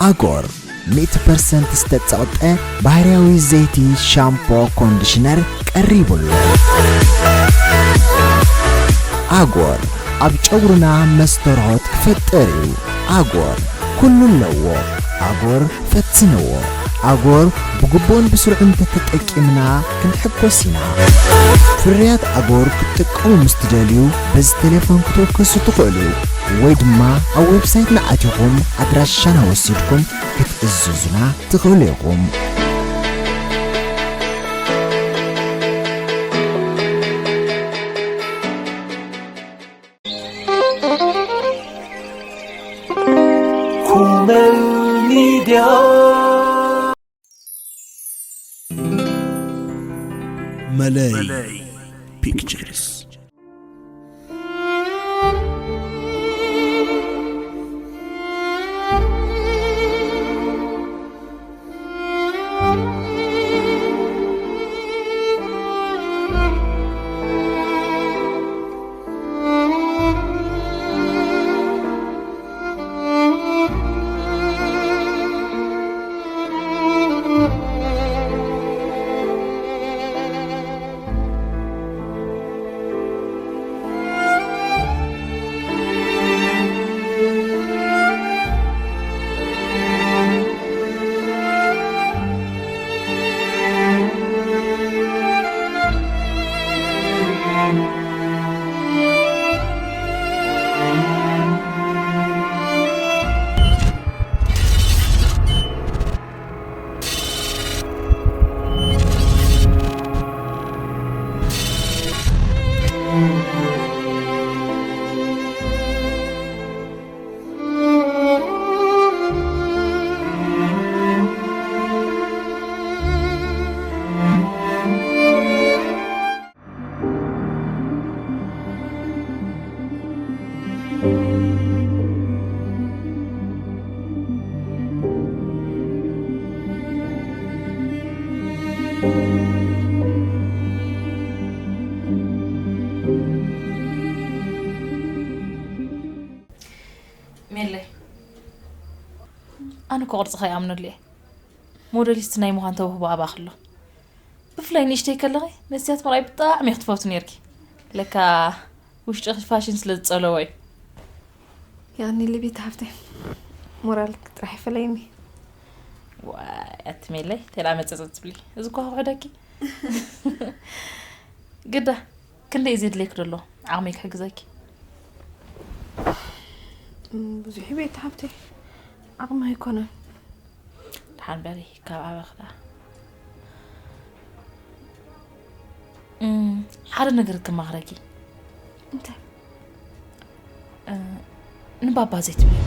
ኣጎር ሚእቲ ፐርሰንት ዝተጸቕጠ ባህርያዊ ዘይቲ ሻምፖ ኮንዲሽነር ቀሪቡ ኣሎ። ኣጎር ኣብ ጨጉርና መስተርሆት ክፈጥር እዩ። ኣጎር ኩሉ ኣለዎ። ኣጎር ፈትንዎ። ኣጎር ብግቡእን ብስሩዕን እንተተጠቂምና ክንሕጎስ ኢና። ፍርያት ኣጎር ክትጥቀሙ ምስ ትደልዩ በዚ ቴሌፎን ክትውከሱ ትኽእሉ ወይ ድማ ኣብ ዌብሳይትና ኣቲኹም ኣድራሻና ወሲድኩም ክትእዝዙና ትኽእሉ ኢኹም። ኩመል ሚድያ። መለይ ፒክቸርስ። ሜለይ፣ ኣነ እኮ ቅርጽኺ ኣይኣምነሉ እየ። ሞዴሊስት ናይ ምዃን ተውህቦ ኣባኺ ኣሎ። ብፍላይ ንእሽተይ ከለኺ መስትያት ምርኣይ ብጣዕሚ ክትፈቱ ነይርኪ። ለካ ውሽጥኺ ፋሽን ስለ ዝጸለዎ እዩ። ያኒ ልቢ ተሃፍተ ሞራል ጥራሕ ይፈለይኒ። ዋይ ኣቲ ሜለይ፣ ተላ መጸጸ ትብሊ። እዚ እኮ ክውሕደኪ። ግዳ ክንደይ እዩ ዘድልየኪ ዘሎ ዓቕመይ ክሕግዘኪ? እም፣ ብዙሕ እዩ ቤት ሃብተይ፣ ዓቕሚ ኣይኮነን። ደሓን በሪ ካብ ኣበኽ ደኣ። እም፣ ሓደ ነገር ክመኽረኪ። እንታይ? እ፣ ንባባ ዘይትብልዮ።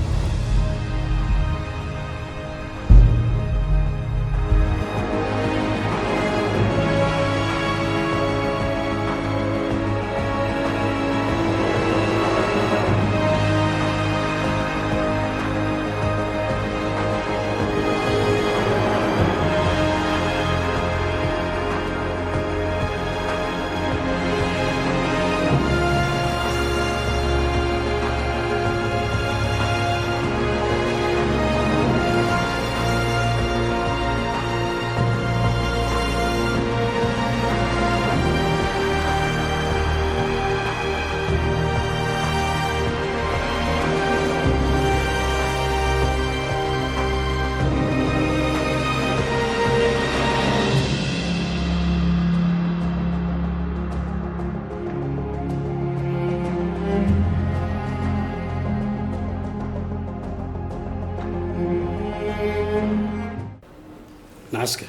ንዓስከ።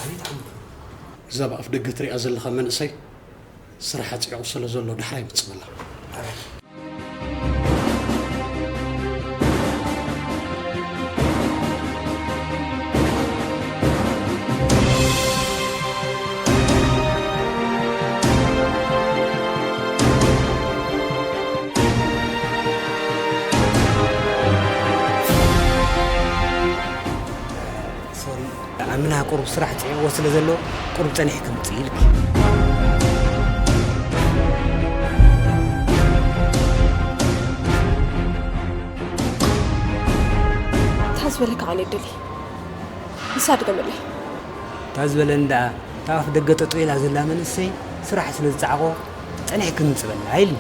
ኣቤት ዓሙ። እዛ ብኣፍ ደገ ትሪኣ ዘለኻ መንእሰይ ስራሕ ኣጽዒቑ ስለ ዘሎ ዳሕራይ ምጽእ በላ። ሶሪ፣ ዓምና ቁሩብ ስራሕ ጽዒቕዎ ስለ ዘሎ፣ ቁሩብ ጸኒሐ ክምጽእ ኢልኪ። ዝበለካ ቃል የደሊ። ንሳ ድገመለይ። እታ ዝበለኒ ደኣ፣ እታ ኣፍ ደገ ጠጠው ኢላ ዘላ መንእሰይ ስራሕ ስለ ዝጸዓቖ ጸኒሕክኒ ጽበላ ኢልኒ።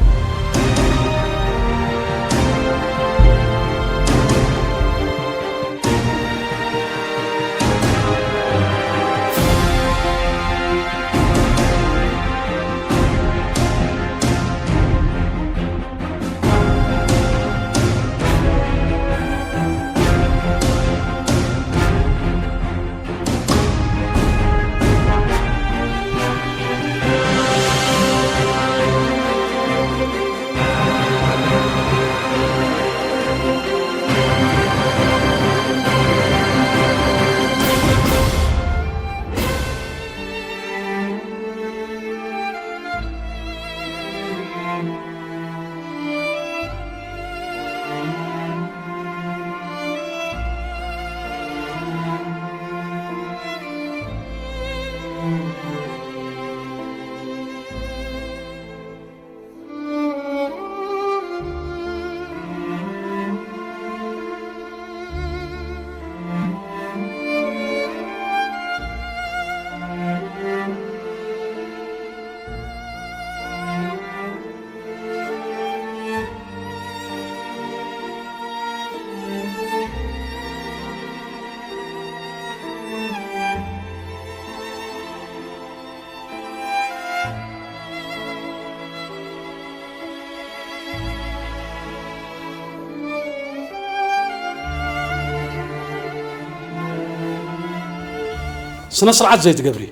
ስነ ስርዓት ዘይትገብሪ።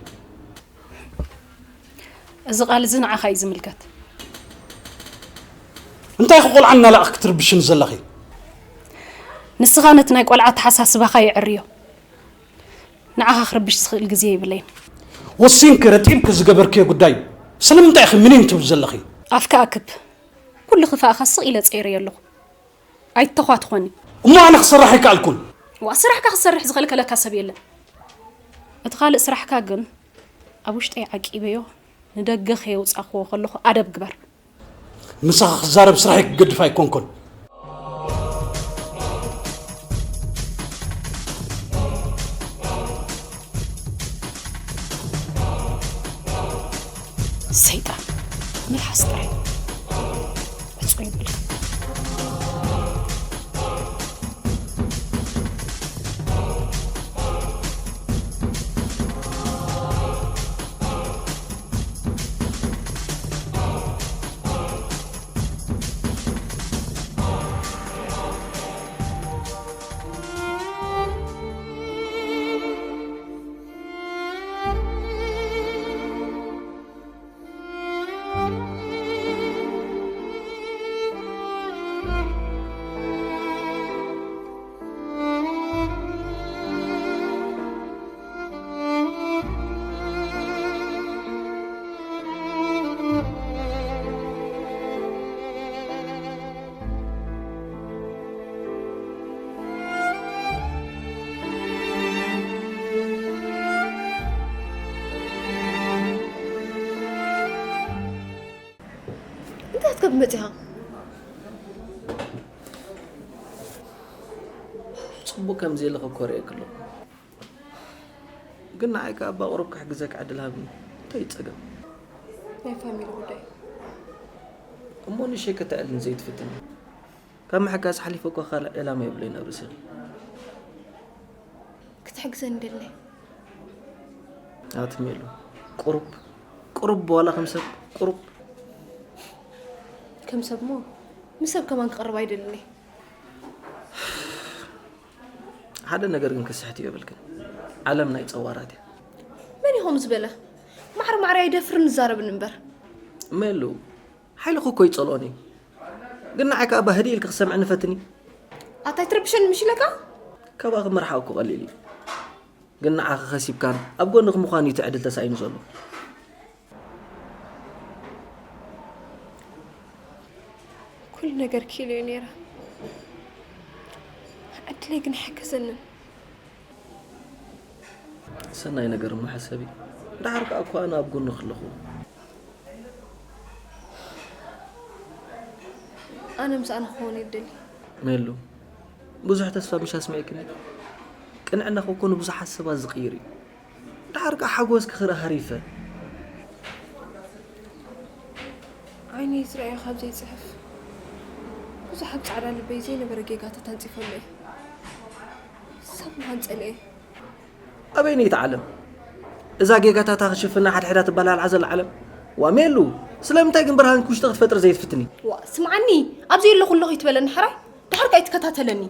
እዚ ቃል እዚ ንዓኻ እዩ ዝምልከት። እንታይ ክቆልዓ እናለኣኽ ክትርብሽን ዘለኺ? ንስኻ ነቲ ናይ ቆልዓ ኣተሓሳስባኻ የዕርዮ። ንዓኻ ክርብሽ ዝኽእል ግዜ የብለይን። ወሲንኪ ረጢብኪ ዝገበርክዮ ጉዳይ እዩ። ስለምንታይ ኢኺ ምኒን ትብል ዘለኺ? ኣፍካ ኣክብ። ኩሉ ክፋእኻ ስቕ ኢለ ጸይረዮ ኣለኹ። ኣይተዃትኾኒ። እሞ ኣነ ክሰርሕ ኣይከኣልኩን። ዋ፣ ስራሕካ ክትሰርሕ ዝኸልከለካ ሰብ የለን። እቲ ካልእ ስራሕካ ግን ኣብ ውሽጠይ ዓቂበዮ ንደገ ከየውጻእክዎ ከለኹ ኣደብ ግበር። ምሳኻ ክዛረብ ስራሐይ ክገድፍ ኣይኮንኩን። ሰይጣን፣ መልሓስ ጥራይ። ዕጹ ይብል። እንታይ ክትከብ መጺኻ? ጽቡቅ ከም ዘየለኺ እኮ ርእየኪ ኣለኹ። ግን ንዓይ ከኣ ኣባ ቁሩብ ክሕግዘኪ ዕድል ሃብኒ። እንታይ እዩ ጸገም? ናይ ፋሚሊ ጉዳይ። እሞ ንሸይ ከተዕልኒ ዘይትፍትኒ? ካብ ምሕጋዝ ሓሊፈ እኮ ካልእ ዕላማ የብለይን ኣብ ርእሰይ። ክትሕግዘኒ ደለይ። ኣቲ ሜሉ፣ ቁሩብ፣ ቁሩብ ዋላ ከም ሰብ፣ ቁሩብ። ከም ሰብ እሞ፣ ምስ ሰብ ከማን ክቐርብ ኣይደልን እየ። ሓደ ነገር ግን ክስሕት እዩ የብልክን። ዓለም ናይ ጸዋራት እያ። መን እዩ ከምኡ ዝበለ? ማዕረ ማዕረ ኣይደፍርን ንዛረብን እምበር። ሜሉ፣ ሓይልኺ እኮ ይጸልኦኒ። ግን ንዓይ ከኣ እባ ህድእ ኢልኪ ክሰምዕኒ ፈትኒ። ኣታ ኣይትረብሸኒ ምሽ ኢለካ? ካባኺ ምርሓቕ እኮ ቀሊል እዩ። ግን ንዓኺ ከሲብካን ኣብ ጎንኺ ምዃን እዩ እቲ ዕድል ተሳኢኑ ዘሎ። ኩሉ ነገር ክኢለዮ ነይረ። ዕድለይ ግን ኣይሓገዘንን። ሰናይ ነገር እሞ ሕሰቢ። ደሓር ከኣ እኮ ኣነ ኣብ ጎንኺ ኣለኹ። ኣነ ምሳኣ ንክኸውን እየ ዝደሊ። ሜሉ፣ ብዙሕ ተስፋ ምሽ ኣስሚዕክኒ። ቅንዕናኺ እኮ ንብዙሓት ሰባት ዝቕይር እዩ። ደሓር ከኣ ሓጎስኪ ክርኢ ሃሪፈ። ዓይነይ ዝረኣዮ ካብ ዘይፅሕፍ ብዙሕ ኣብ ፃዕዳ ልበይ ዘይነበረ ጌጋታት ኣንፂፈሉ እየ። ሰብ ምዃን ፀልአ እየ። ኣበይነይቲ ዓለም እዛ ጌጋታታ ክሽፍና ሓድሕዳ ትበላልዓ ዘላ ዓለም? ዋ ሜሉ፣ ስለምንታይ ግን ብርሃንኪ ውሽጢ ክትፈጥሪ ዘይትፍትኒ? ዋ ስምዓኒ፣ ኣብዚ የለኹ ኣለኹ ይትበለኒ ሕራይ፣ ድሓር ከኣ ይትከታተለኒ።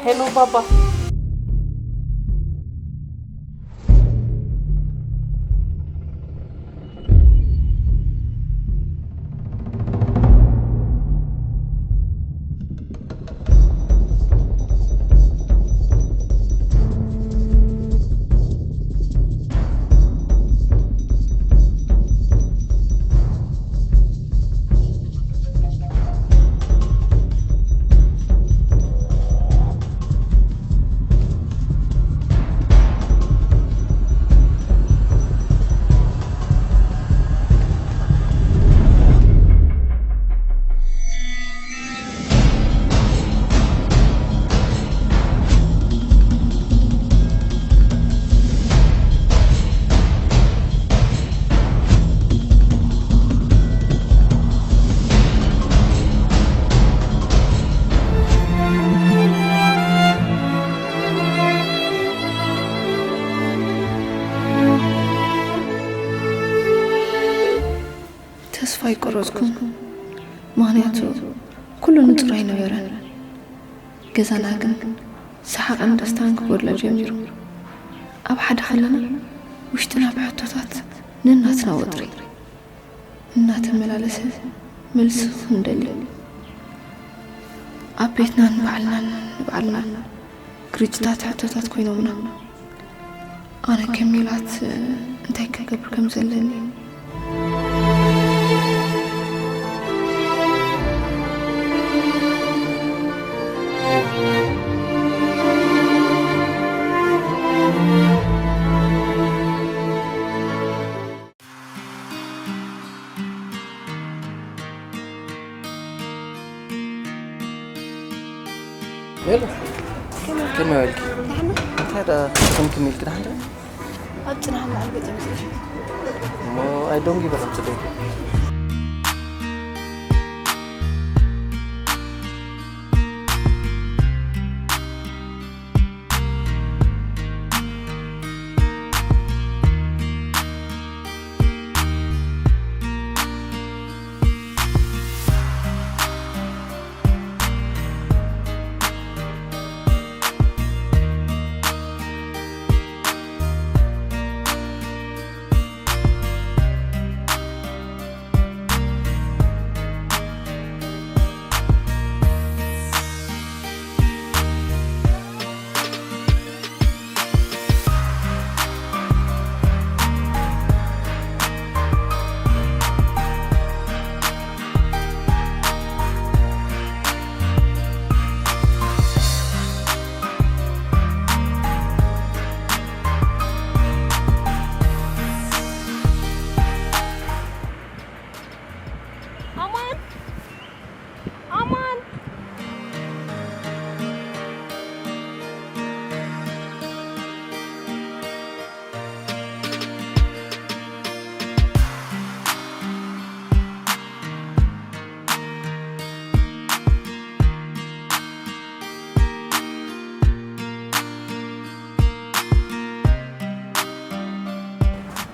ሄሎ ባባ። ተስፋ ኣይቆረጽኩን፣ ምኽንያቱ ኩሉ ንጹር ኣይነበረን። ገዛና ግን ሰሓቕን ደስታን ክጎድሎ ጀሚሩ። ኣብ ሓደ ከለና ውሽጥና ብሕቶታት ነናትና ወጥሪ እናተመላለሰ መልሲ ክንደሊ ኣብ ቤትናን ባዕልናን ንባዕልና ግርጭታት ሕቶታት ኮይኖምና። ኣነ ከም ሜላት እንታይ ክገብር ከም ዘለኒ ሜሉ፣ ከመይ ዋልኪ? እንታይ ደኣ ክምክም ኢልኪ ደሓን ዶ? ኣብ ጽናሕ በዓል ገጺ ምስ እሞ ኣይዶንጊ በላ ጽደይ።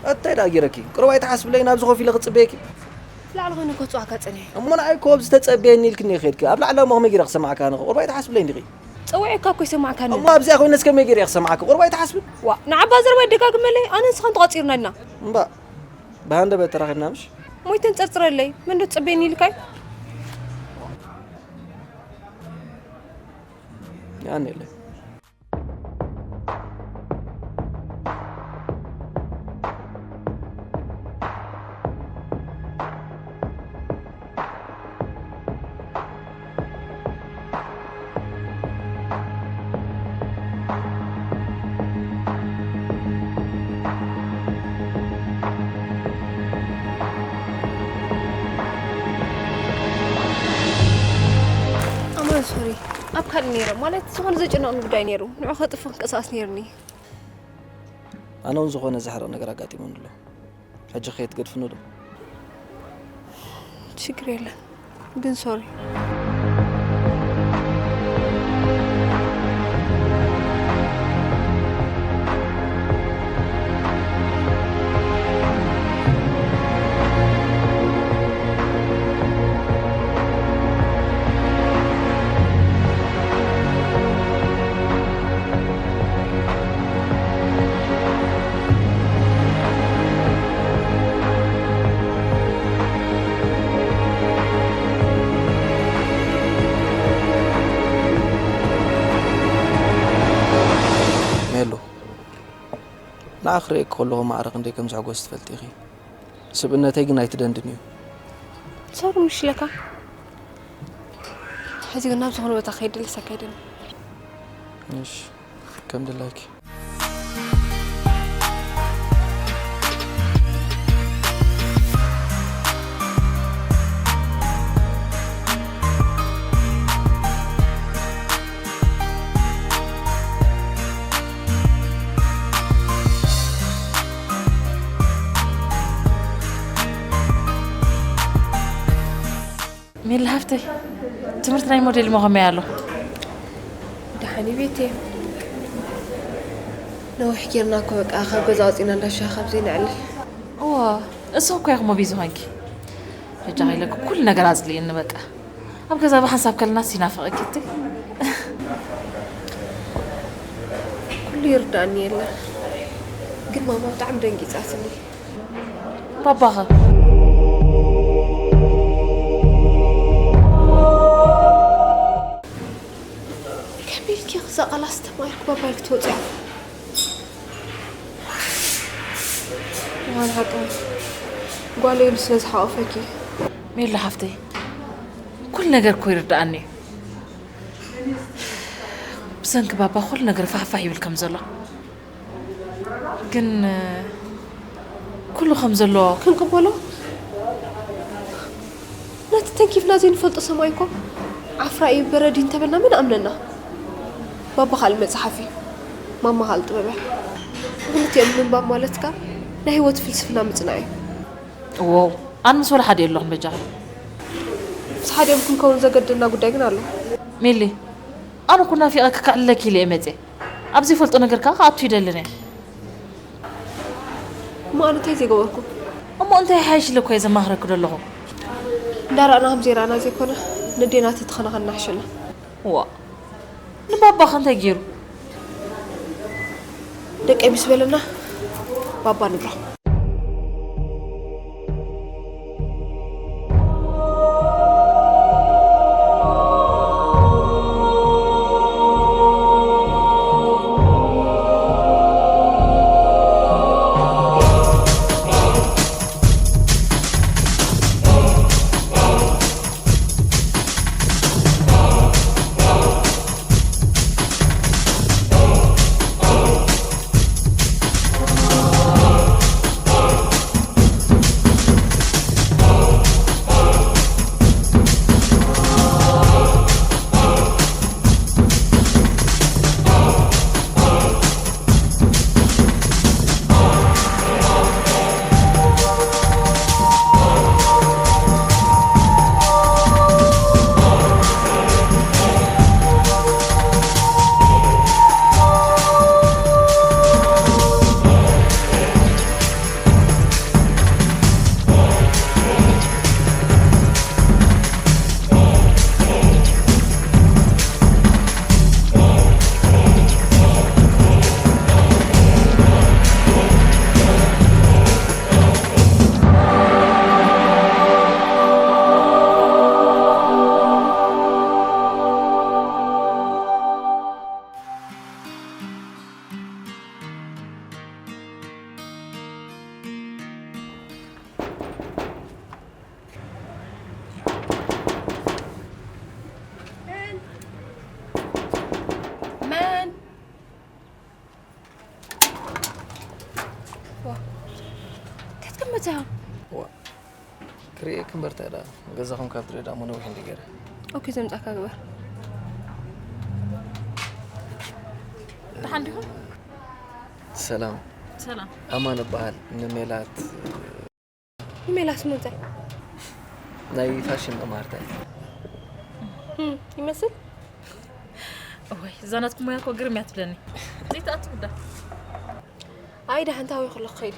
እንታይ ደኣ ገይረኪ? ቁሩብ ኣይትሓስብለይ፣ ናብዚ ኮፍ ኢለ ክጽበየኪ። ላዕሊ ኮይኑ ከጽዋዕካ ጸኒሐ። እሞ ንዓይ እኮ ኣብዚ ተጸበየኒ ኢልክኒ ከድኪ። ኣብ ላዕሊ እሞ ከመይ ገይረ ክሰማዕካ ኣነ? ቁሩብ ኣይትሓስብለይ እንዲኺ። ጸዊዐካ እኮ ይሰማዕካኒ። እሞ ኣብዚኣ ኮይነስ ከመይ ገይረ ክሰማዕካ? ቁሩብ ኣይትሓስብን? ዋ፣ ንዓባ ዘረባ ይደጋግመለይ፣ ኣነ ንስኻን ተቋጺርና ኢና። እምባ፣ ብሃንደበት ተራኺብና ምሽ? ሞይተ ንጸርጽረለይ፣ መን ዶ ትጸበየኒ ኢልካይ? ያኔ የለይ። ኣማን ሶሪ ኣብ ካልእ ነይረ ማለት ዝኾነ ዘጨነቕኒ ጉዳይ ነይሩ ንዑ ከጥፎ ክንቀሳቀስ ነይርኒ። ኣነ እውን ዝኾነ ዘሕርቕ ነገር ኣጋጢሙኒ ኣሎ። ሕጂ ከየት ገድፍኑ ዶ? ችግር የለን ግን ሶሪ። ሜሉ፣ ንዓኺ ክርእየኪ ከለኹ ማዕረ ክንደይ ከም ዝሕጎስ ትፈልጢ ኢኺ። ስብእነተይ ግን ኣይትደንድንዮ። ሶሪ ምሽ ለካ። ሕዚ ግን ናብ ዝኾነ ቦታ ከይደ ልሰካ ኣይደልን። እሺ፣ ከም ድላይኪ። ሜሊ ሃፍተይ፣ ትምህርቲ ናይ ሞዴል እሞ ከመይ ኣሎ? ደሓን እዩ ቤቴ። ነዊሕ ጌርና እኮ በቃ ካብ ገዛ ወፂና እንዳሻ ካብ ዘይነዕልል። እዋ፣ እሱ እኮ ኢኹም ሞቢ ዝኾንኪ። ሕጂ ከይለኩ ኩሉ ነገር ኣጽልእኒ በቃ። ኣብ ገዛ ብሓንሳብ ከለና ሲናፍቐኪ እቲ። ኩሉ ይርዳእኒ የለ። ግን ማማ ብጣዕሚ ደንጊጻትኒ። ባባኸ? ከመይ ኢልኪ ክዛ ቃል ኣስተማሂርኩ ባባ ኢልኪ ትወፅያ? እዋን ሓቂ ጓል ኢሉ ስለ ዝሓቆፈኪ። ሜሉ ሓፍተይ፣ ኩሉ ነገር እኮ ይርድኣኒ እዩ። ብሰንኪ ባባ ኩሉ ነገር ፋሕፋሕ ይብል ከም ዘሎ። ግን ኩሉ ከም ዘሎ ክንቅበሎ? ነቲ ተንኪፍና ዘይንፈልጦ ሰማይ እኮ ዓፍራ እዩ በረድ እዩ እንተበልና መን ኣምነና? ባባ ካልእ መጽሓፍ እዩ፣ ማማ ካልእ ጥበብ እያ። ንክልቲኦም ምንባብ ማለትካ ናይ ህይወት ፍልስፍና ምጽናዕ እዩ። እዎ፣ ኣነ ምስ ወላ ሓደ የለኹን በጃኺ። ምስ ሓዲኦም ክንከውን ዘገድደና ጉዳይ ግን ኣሎ። ሜሊ፣ ኣነ እኮ ናፊቐ ክክዕልለኪ ኢለ እየ መጽየ። ኣብ ዘይፈልጦ ነገር ከኣ ክኣቱ ይደልን እየ። እሞ ኣነ እንታይ ዘይገበርኩ? እሞ እንታይ ይሓይሽ ኢለ እኮ እየ ዘማኽረኪ ዘለኹ። እንዳረኣና ከም ዘይረኣና ዘይኮነ፣ ነዴና ተተኸናኸንና ይሓሸና። እዋ፣ ንባባኸ እንታይ ገይሩ? ደቀይ ምስ በለና፣ ባባ ንብሎ። እንታይ ኢኻ? ዋ ክርእየኪ እምበር እንታይ ደኣ ገዛኹም ካብ ድሬዳሞ ነዊሕ እንዲ ገይረ። ኦኬ፣ ዘምጻካ ግበር። ደሓን ዲኹም? ሰላም። ሰላም። ኣማን እበሃል። ንሜላት ንሜላት ምንታይ? ናይ ፋሽን መማህርታይ። እም፣ ይመስል። ወይ እዛ ናትኩም ሞያ እኮ ግርም እያ ትብለኒ። ዘይትኣቱ ጉዳ። ኣይ፣ ደሓን ታዊ ክለኽ ኸይድ።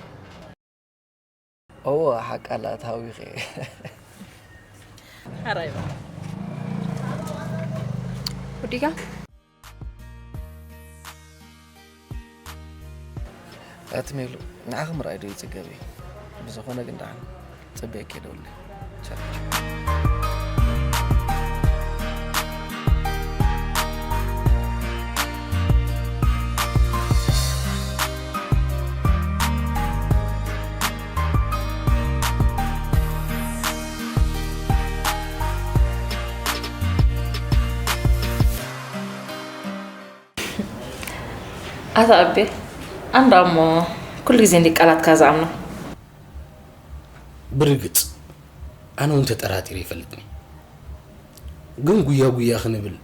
እዎ ሓቃላ ታዊኸ። ሓራይ በል። ወዲጋ ኣቲ ሜሉ ንዓኺ ምርኣይ ዶ ይጽገብ እዩ? ብዝኾነ ግን ደሓን ጽበየኪ ደውለ። ቻው። ኣታ ኣቤል ኣንዳ እሞ ኩሉ ግዜ እንዲ ቃላትካ ዝኣምኖ። ብርግጽ ኣነ እውን ተጠራጢረ ይፈልጥኒ። ግን ጉያ ጉያ ክንብል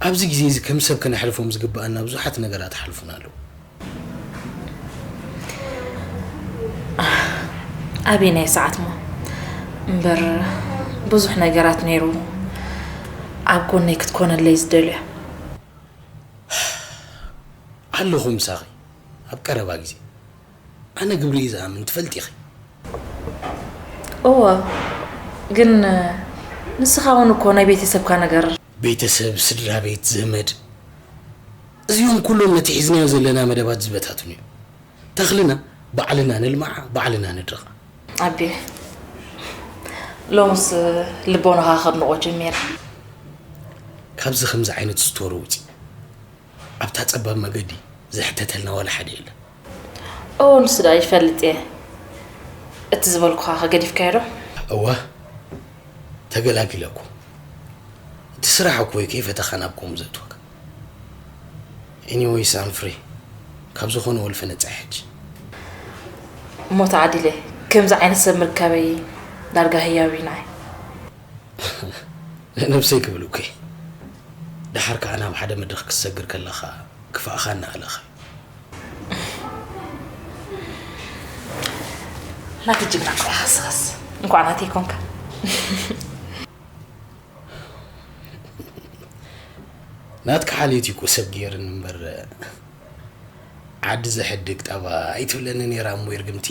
ኣብዚ ግዜ እዚ ከም ሰብ ከነሕልፎም ዝግብኣና ብዙሓት ነገራት ሓልፉና ኣለዉ። ኣበየናይ ሰዓት ሞ እምበር ብዙሕ ነገራት ነይሩ ኣብ ጎነይ ክትኮነለይ ዝደልያ። ኣለኹ ምሳኺ ኣብ ቀረባ ግዜ። ኣነ ግብሪ እዩ ዝኣምን ትፈልጢ ኢኺ። እወ ግን ንስኻ እውን እኮ ናይ ቤተሰብካ ነገር ቤተሰብ፣ ስድራ ቤት፣ ዘመድ እዚኦም ኩሎም ነቲ ሒዝናዮ ዘለና መደባት ዝበታትኑ እዮም። ተኽልና ባዕልና ነልምዓ፣ ባዕልና ንድርቓ። ኣቤ ሎምስ ልቦናኻ ከድንቆ ጀሚረ። ካብዚ ከምዚ ዓይነት ስቶሪ ውፂ ኣብታ ፀባብ መገዲ ዝሕተተልና ዋላ ሓደ የለን። ኦ ንሱ ደኣ ይፈልጥ እየ። እቲ ዝበልኩኻ ከ ገዲፍካዮ ዶ? እወ ተገላጊለኩ። እቲ ስራሕ እኮ እዩ ከይፈተኻ ናብ ከምኡ ዘእትወካ። Anyways I'm free ካብ ዝኾነ ወልፈ ነፃ ሕጂ። እሞ ተዓዲለ ከምዚ ዓይነት ሰብ ምርካበይ ዳርጋ ህያው እዩ ንዓይ። ንነብሰይ ክብል እኮ እየ። ደሓር ከዓ ናብ ሓደ መድረኽ ክትሰግር ከለኻ ክፋእኻ እናኣለኻ እዩ። ናተይ ጅግና ቆልዓ ስኻስ እንኳዕ ናተይ ኮንካ። ናትካ ሓልዮት እዩ እኮ ሰብ ገይርኒ እምበር ዓዲ ዘሕድግ ጣባ ኣይትብለኒ ነይራ እሞ ይርግምቲ።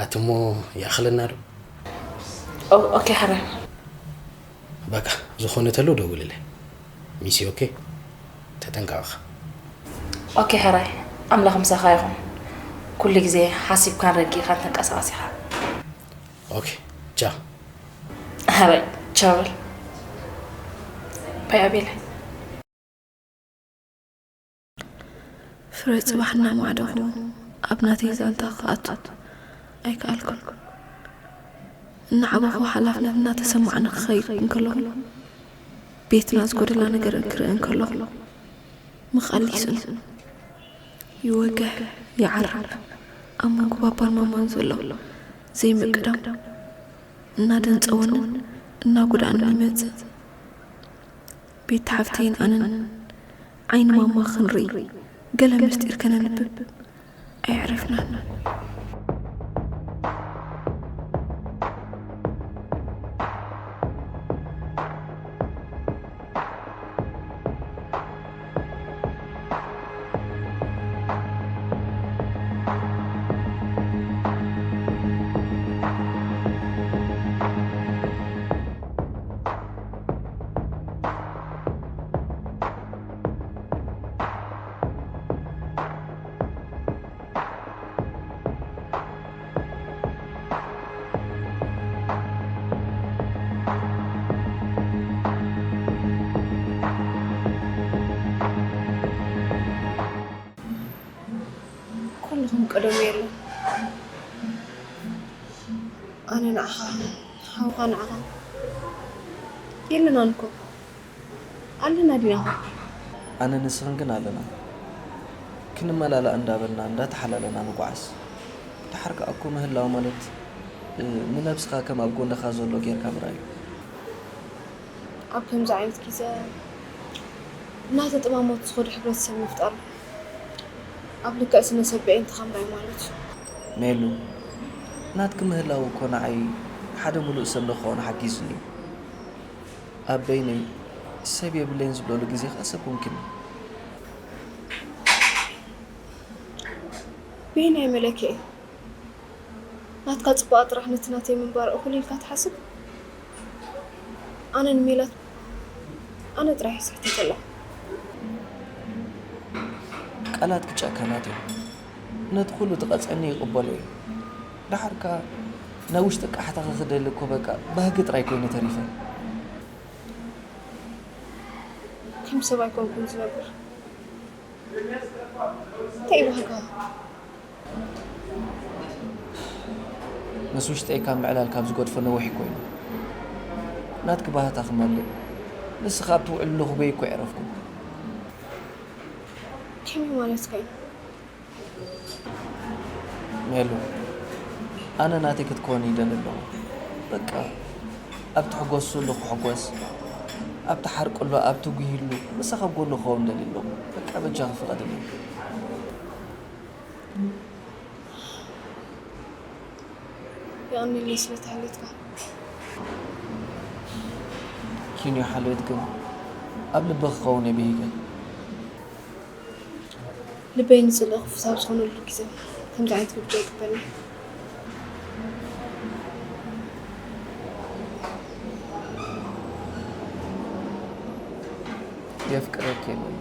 ኣትሞ ይኣኽለና ዶ? ኦ- ኦኬ ሓራይ። በቃ ዝኾነ ተሎ ደውልለ ሚሲ። ኦኬ ተጠንቀቕኻ። ኦኬ ሕራይ ኣምላኽ ምሳኻ ይኹን። ኩሉ ግዜ ሓሲብካን ረጊእካን ተንቀሳቐስ ኢኻ። ኦኬ ቻው። ሕራይ ቻው በል። ባይ ኣቤለ። ፍረ ጽባሕ እናማዕደኹ ኣብ ናተይ ዛንታ ክኣቱ ኣይከኣልኩን። እናዓበኹ ሓላፍነት እናተሰማዕኒ ክኸይድ እንከለኹ ቤትና ዝጎደላ ነገር ክርኢ እንከለኹ ምኽኣል ይስእን። ይወግሕ ይዓርብ ኣብ መንጎ ባባን ማማን ዘሎ ዘይምቅዳም እናደንጸወንን እናጎዳእንን ይመጽእ። ቤት ሓፍተይን ኣነን ዓይኒ ማማ ክንርኢ ገለ ምስጢር ከነንብብ ኣየዕረፍናን። ኩልኹም ቀደሙ የለን። ኣነ ንዓኻ፣ ሓውኻ ንዓኻ የለናን እኮ። ኣለና ዲና? ኣነ ንስኽን ግን ኣለና። ክንመላላእ እንዳበልና እንዳተሓላለና ንጓዓዝ። ድሓር ከኣ እኮ ምህላው ማለት፣ እ፣ ንነብስኻ ከም ኣብ ጎንኻ ዘሎ ጌርካ ምርኣይ እዩ። ኣብ ከምዚ ዓይነት ግዜ እናተጠማመቱ ዝኸዱ ሕብረተሰብ ምፍጣር፣ ኣብ ልክዕ ስነ ሰብ ብዒንትኻ ምርኣይ ማለት እዩ። ሜሉ፣ ናትኪ ምህላው እኮ ንዓይ ሓደ ምሉእ ሰብ ንክኸውን ሓጊዙኒ እዩ። ኣብ በይነይ ሰብ የብለይን ዝብለሉ ግዜ ከኣ ሰብ ኮንክኒ። በየናይ መለክዒ? ናትካ ጽባቐ ጥራሕ ነቲ ናተይ ምንባር እኹል ኢልካ ትሓስብ? ኣነ ንሜላት ኣነ ጥራሕ እየ ስሕተተላ። ቃላትኪ ጨካናት እዮም። ነቲ ኩሉ ትቐጽዕኒ ይቕበሎ እየ። ደሓር ከኣ ናይ ውሽጢ ቃሕታኺ ክደሊ እኮ በቃ ባህጊ ጥራይ ኮይነ ተሪፈ። ከም ሰብ ኣይኮንኩን ዝነብር። እንታይ ባህጋ? ምስ ውሽጠይ ካብ ምዕላል ካብ ዝገድፎ ነዊሕ ኮይኑ። ናትኪ ባህታ ክመልእ። ንስኻ ኣብ ትውዕልሉ ክበይ እኮ የዕረፍኩ። ከመይ ማለትካ እዩ? ሜሉ፣ ኣነ ናተይ ክትኮን ይደሊ ኣለኹ። በቃ፣ ኣብ ትሕጎስሉ ክሕጎስ፣ ኣብ ትሓርቅሉ፣ ኣብ ትጉሂሉ፣ ምሳኻ ኣብ ጎኑ ክኸውን ደሊ ኣለኹ። በቃ፣ በጃኺ ፍቐድለይ። የቐንየለይ ስለ ተሓልዮትካ። ኪንዮ ሓልዮት ግን ኣብ ልቢ ክኸውን እየ ብሂገ። ልበይ ንጽልኢ ክፉት ኣብ ዝኾነሉ ግዜ ከምዚ ዓይነት ግብጃ ይግበረኒ። የፍቅረኪ የለን።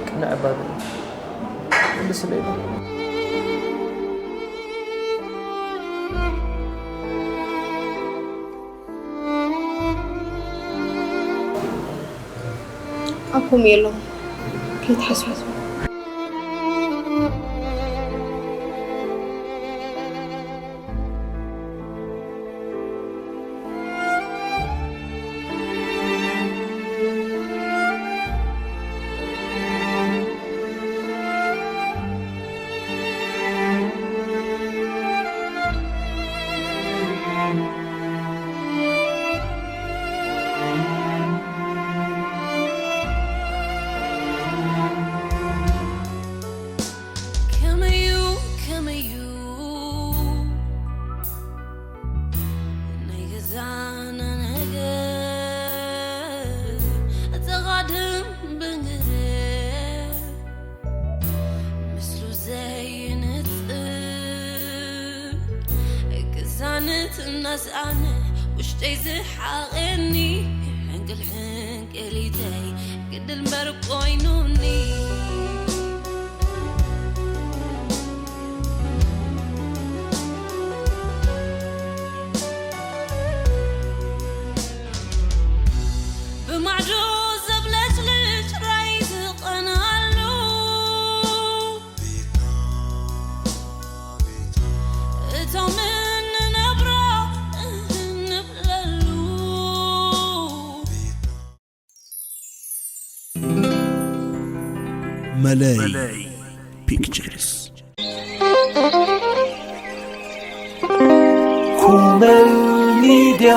ቅንዕ እባ በሊ። ምልስለይ እባ። ኣብ ከምኡ የለኹ። ከይትሓስቢ። ከመዩ ከመዩ ናይ ገዛና ነገር ኣተቓድም ብንግር ምስሉ ዘይንጽር ቅሳነት እናስኣነ ውሽጠይ ዝሓቐኒ ሕንቅል ሕንቅሊተይ ግድል እምበር ኮይኑኒ። ብማዕዶ ዘብለጭልጭ ራይ ዝቐንኣሉ እቶም እንነብሮ እንብለሉ። መለይ ፒክቸርስ። ኩመል ሚድያ።